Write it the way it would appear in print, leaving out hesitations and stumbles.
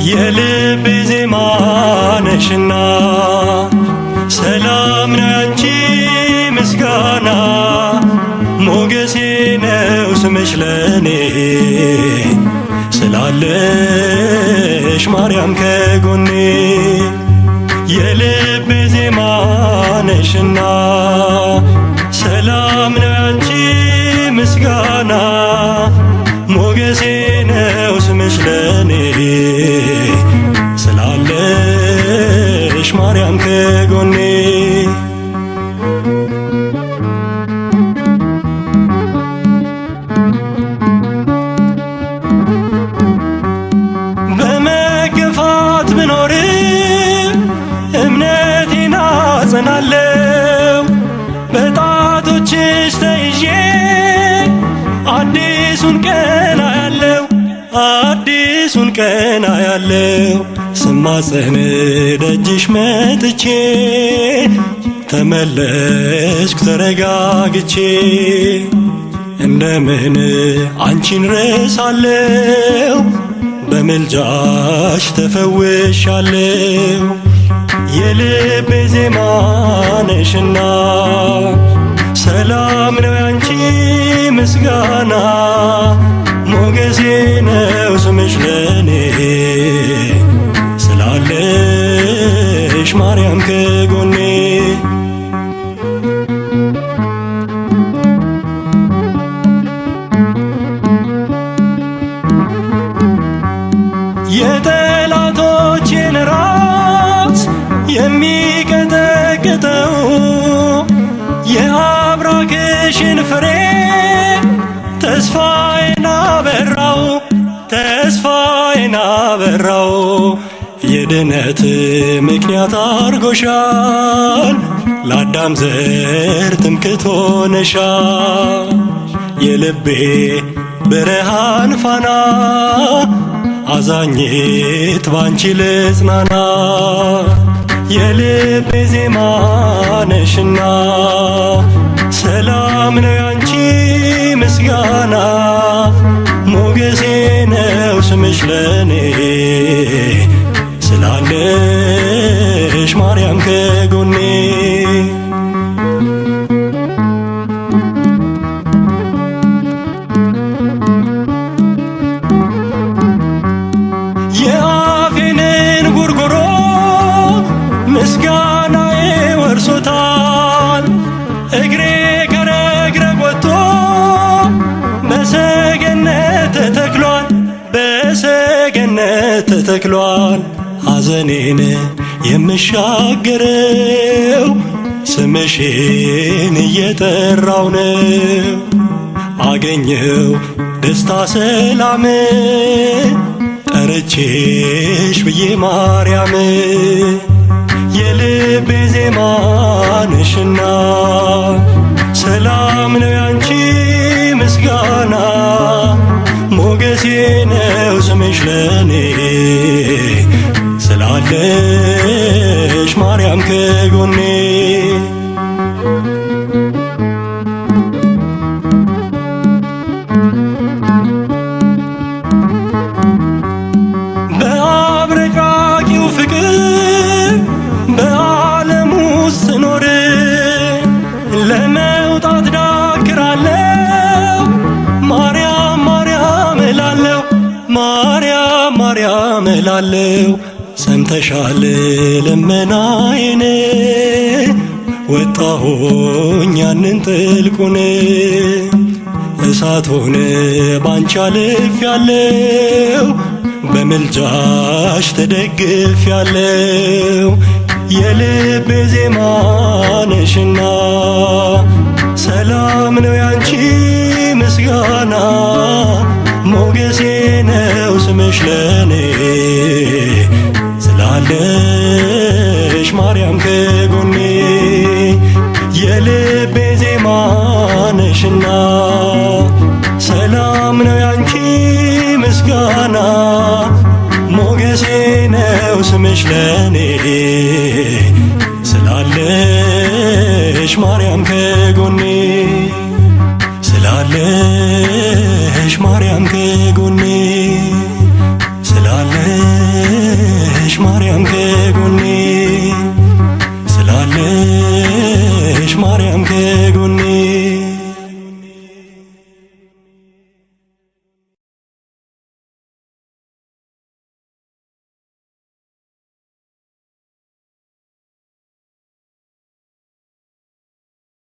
የልቤ ዜማ ነሽና ሰላም ነው ያንቺ ምስጋና፣ ሞገሴ ነው ስምሽ ለኔ ስላለሽ ማርያም ከጎኔ። የልቤ ዜማ ነሽና ሰላም ነው ያንቺ ምስጋና፣ ሞገሴ ነው ስምሽ ለኔ ስላለሽ ማርያም ከጎኔ። በመገፋት ብኖርም እምነቴን አጸናለው፣ በጣቶችሽ ተይዤ አዲሱን ቀን አያለው፣ አዲሱን ቀን አያለው። ስማጽን ደጅሽ መጥቼ ተመለስኩ ተረጋግቼ። እንደምን አንቺን ረሳለው፣ በምልጃሽ ተፈውሻለው። የልቤ ዜማ ነሽና ሰላም ነው ያንቺ ምስጋና፣ ሞገሴ ነው ስምሽ ለኔ ስላለሽ ማርያም ከጎኔ። የጠላቶቼን ራስ የሚቀጠቅጠው የአብራክሽን ፍሬ ተስፋዬን አበራው፣ ተስፋዬን አበራው። የድነት ምክንያት አርጎሻል፣ ለአዳም ዘር ትምክህት ሆነሻል። የልቤ ብርሃን ፋና አዛኝት ባንቺ ልጽናና። የልቤ ዜማ ነሽና ሰላም ነው ያንቺ ምስጋና፣ ሞገሴ ነው ስምሽ ለኔ ስላለሽ ማርያም ከጎኔ። የአፌንን ጉርጉሮ ምስጋናዬ ወርሶታል፣ እግሬ ከረግረግ ወጥቶ በሰገነት ተተክሏል፣ በሰገነት ተተክሏል። ሐዘኔን የምሻገረው ስምሽን እየጠራው ነው። አገኘው ደስታ ሰላም ጠርቼሽ ብዬ ማርያም። የልቤ ዜማ ነሽና ሰላም ነው ያንቺ ምስጋና፣ ሞገሴ ነው ስምሽ ለኔ ስላለሽ ማርያም ከጎኔ። በአብረቃቂው ፍቅር በዓለም ውስጥ ስኖር ለመውጣት ዳክራለው፣ ማርያም ማርያም እላለው፣ ማርያም ማርያም እላለው። ሰምተሻል ልመናዬን፣ ወጣሁኝ ያንን ጥልቁን። እሳት ሆነ ባንቺ አልፌያለሁ፣ በምልጃሽ ተደግፌያለሁ። የልቤ ዜማ ነሽና ሰላም ነው ያንቺ ምስጋና፣ ሞገሴ ነው ስምሽ ለኔ ስላለሽ ማርያም ከጎኔ። የልቤ ዜማ ነሽና ሰላም ነው ያንቺ ምስጋና፣ ስምሽ ለኔ ስላለሽ ማርያም ከጎኔ ስላለሽ ማርያም ከጎኔ።